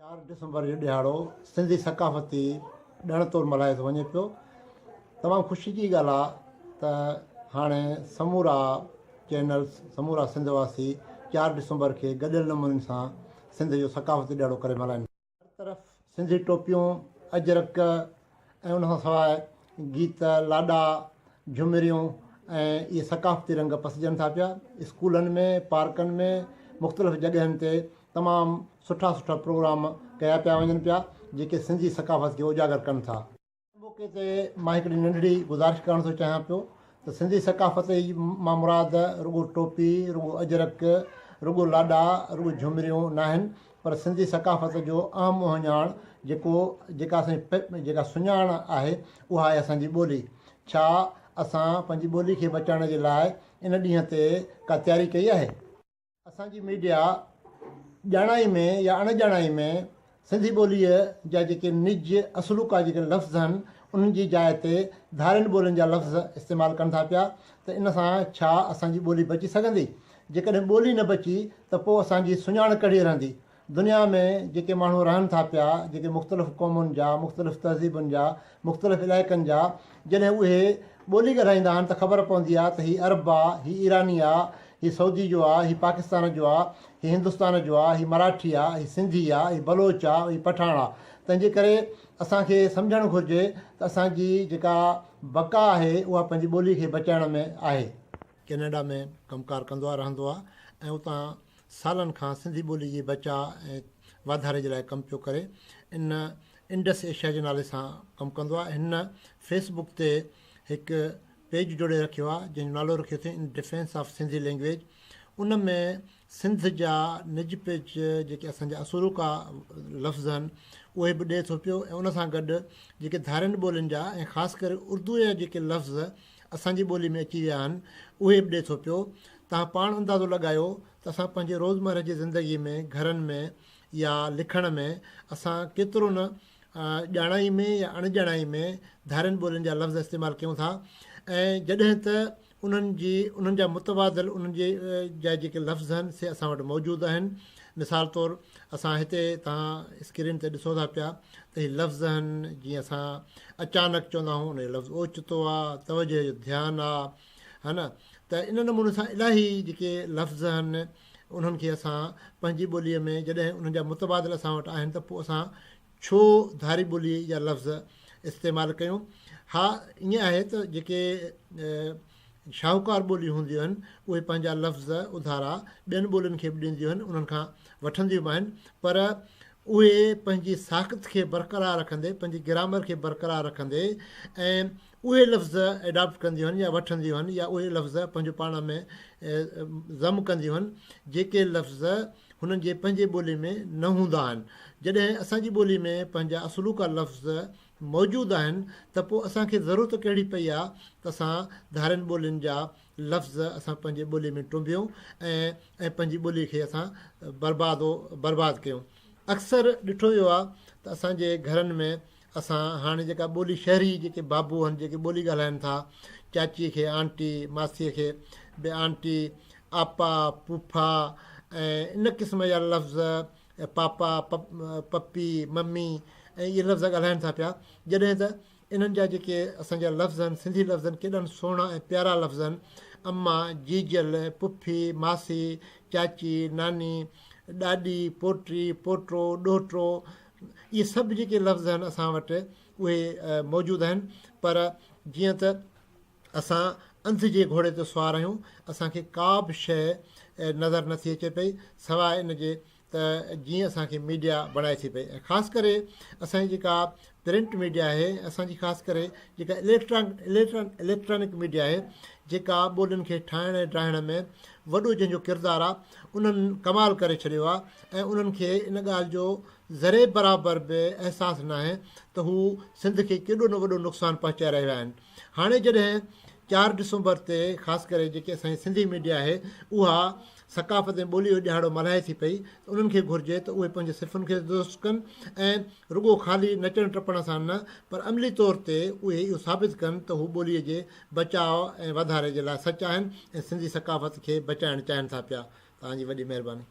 4 ڊسمبر جو ڏهاڙو سنڌي ثقافتي ڏڻ طور ملهايو ٿو وڃي پيو. تمام خوشي جي ڳالهه آ ته هاڻي سمورا چينلز سمورا سنڌ واسي 4 ڊسمبر کي گڏيل نموني سان سنڌ جو ثقافتي ڏهاڙو ڪري ملهائين. هر طرف سنڌي ٽوپيون، اجرڪ ۽ ان کان سواء گيت، لاڏا، جهمريون ۽ اهي ثقافتي رنگ پسجن ٿا پيا. اسڪولن ۾، پارڪن ۾، مختلف جڳهين تي تمام سٺا سٺا پروگرام ڪيا پيا وڃن پيا، جيڪي سنڌي ثقافت کي اجاگر ڪن ٿا. ان موقعي تي مان هڪڙي ننڍڙي گذارش ڪرڻ ٿو چاهيان پيو ته سنڌي ثقافت مان مراد رڳو ٽوپي، رڳو اجرڪ، رڳو لاڏا، رڳو جهمريون ناهن پر سنڌي ثقافت جو اهم اهڃاڻ جيڪو جيڪا اسان جي جيڪا سڃاڻ آهي اها آهي اسان جي ٻولي. ڇا اسان پنهنجي ٻولي کي بچائڻ جي لاء ان ڏينهن تي ڪا تياري ڪئي آهي؟ اسان جي ميڊيا ڄاڻائي ۾ يا اڻ ڄاڻائي ۾ سنڌي ٻوليء جا جيڪي نج اصلوڪا جيڪي لفظ آهن انهن جي جاء تي ڌارين ٻولين جا لفظ استعمال ڪن ٿا پيا ته ان سان ڇا اسان جي ٻولي بچي سگهندي؟ جيڪڏهن ٻولي نه بچي ته پوء اسان جي سڃاڻ ڪهڙي رهندي؟ دنيا ۾ جيڪي ماڻهو رهن ٿا پيا، جيڪي مختلف قومن جا، مختلف تهذيبن جا، مختلف علائقن جا، جڏهن اهي ٻولي ڳالهائيندا آهن ته خبر پوندي آهي ته هي عرب آ، هي ايراني آ، هي سعودي جو آ، هي پاڪستان جو آ، هي هندستان جو آ، هي مراٺي آ، هي سنڌي آ، هي بلوچ آ، هي پٺاڻ آ. تنهن جي ڪري اسان کي سمجهڻ گهرجي ته اسان جي جيڪا بقا آهي اها پنهنجي ٻولي کي بچائڻ ۾ آهي. ڪينيڊا ۾ ڪم ڪار ڪندو آ رهندو آ ۽ اتان سالن کان سنڌي ٻولي جي بچاء ۽ واڌاري جي لاء ڪم پيو ڪري. ان انڊس ايشيا جي نالي سان ڪم ڪندو آهي. هن فيس بڪ تي هڪ پيج جوڙي رکيو آهي جنهن جو نالو رکيو اٿئين in defence of Sindhi language. ان ۾ سنڌ جا نج پج جيڪي اسان جا اصولوڪا لفظ آهن اهي به ڏئي ٿو پيو ۽ ان سان گڏ جيڪي ڌارين ٻولين جا ۽ خاص ڪري اردو جا جيڪي لفظ اسان جي ٻولي ۾ اچي ويا آهن اهي به ڏئي ٿو پيو. توهان پاڻ اندازو لڳايو ته اسان پنهنجي روزمره جي زندگي ۾ گهرن ۾ يا لکڻ ۾ اسان ڪيترو نه ڄاڻائي ۾ يا اڻ ڄاڻائي ۾ ڌارين ٻولين جا لفظ استعمال ڪيون ٿا ۽ جڏهن ته انهن جي انهن جا متبادل انهن جي جا جيڪي لفظ آهن سي اسان وٽ موجود آهن مثال طور اسان هتي توهان اسڪرين تي ڏسو ٿا پيا ته هي لفظ آهن جيئن اسان اچانڪ چوندا آهيون ان جو لفظ اوچتو آ توجه جو ڌيان آ ها نه ته ان نموني سان الاهي جيڪي لفظ آهن انهن کي اسان پنهنجي ٻوليء ۾ جڏهن انهن جا متبادل اسان وٽ آهن ته پوء اسان ڇو ڌاري ٻوليء جا لفظ استعمال ڪيون؟ ها ائين آهي ته جيڪي شاهوڪار ٻوليون هونديون آهن اهي پنهنجا لفظ اڌارا ٻين ٻولين کي به ڏينديون آهن انهن کان وٺنديون به آهن پر اهي پنهنجي ساخت کي برقرار رکندي پنهنجي گرامر کي برقرار رکندي ۽ اهي لفظ ايڊاپٽ ڪنديون آهن يا وٺنديون آهن يا اهي لفظ پنهنجو پاڻ ۾ ضم ڪنديون آهن جيڪي لفظ هنن جي پنهنجي ٻولي ۾ نه هوندا آهن. جڏهن اسان جي ٻولي ۾ پنهنجا اصلوڪا لفظ موجود آهن ته پوء اسان کي ضرورت ڪهڙي پئي آ ته اسان ڌارين ٻولين جا لفظ اسان پنهنجي ٻولي ۾ ٽنبيون ۽ ۽ پنهنجي ٻولي کي اسان برباد و برباد ڪيون. اڪثر ڏٺو ويو آ ته اسان جي گهرن ۾ اسان هاڻي جيڪا ٻولي شهري جيڪي بابو آهن جيڪي ٻولي ڳالهائن ٿا چاچي کي آنٽي ماسي کي به آنٽي آپا پوڦا ۽ ان قسم جا لفظ پاپا پپي ممي ۽ اهي لفظ ڳالهائن ٿا پيا جڏهن ته انهن جا جيڪي اسان جا لفظ آهن سنڌي لفظ آهن ڪيڏا سهڻا ۽ پيارا لفظ آهن اما جيجل پڦي ماسي چاچي ناني ڏاڏي پوٽي پوٽو ڏوهٽو اهي سڀ جيڪي لفظ آهن اسان وٽ اهي موجود آهن پر جيئن ته اسان انڌ جي گهوڙي تي سوار آهيون اسان کي ڪا به شيء نظر نٿي اچي پئي سواء ان جي ته جيئن اسان کي ميڊيا بڻائي ٿي پئي ۽ خاص ڪري اسان جي جيڪا پرنٽ ميڊيا آهي اسان جي خاص ڪري جيڪا اليڪٽرانڪ ميڊيا آهي جيڪا ٻولين کي ٺاهڻ ۽ ڊاهڻ ۾ وڏو جنهن جو ڪردار آهي انهن ڪمال ڪري ڇڏيو آهي ۽ انهن کي ان ڳالهه جو ذري برابر به احساس ناهي ته هو سنڌ کي ڪيڏو نه وڏو نقصان پهچائي رهيا آهن. هاڻي جڏهن 4 ڊسمبر تي خاص ڪري جيڪي اسان جي سنڌي ميڊيا آهي اها ثقافت ۽ ٻوليء جو ڏهاڙو ملهائي ٿي پئي ته انهن کي گهرجي ته اهي پنهنجي صفن کي درست ڪن ۽ رڳو خالي نچڻ ٽپڻ سان نه پر عملي طور تي اهي اهو ثابت ڪن ته هو ٻوليء جي بچاء ۽ واڌاري جي لاء سچ آهن ۽ سنڌي ثقافت کي بچائڻ چاهين ٿا پيا. توهان جي وڏي مهرباني.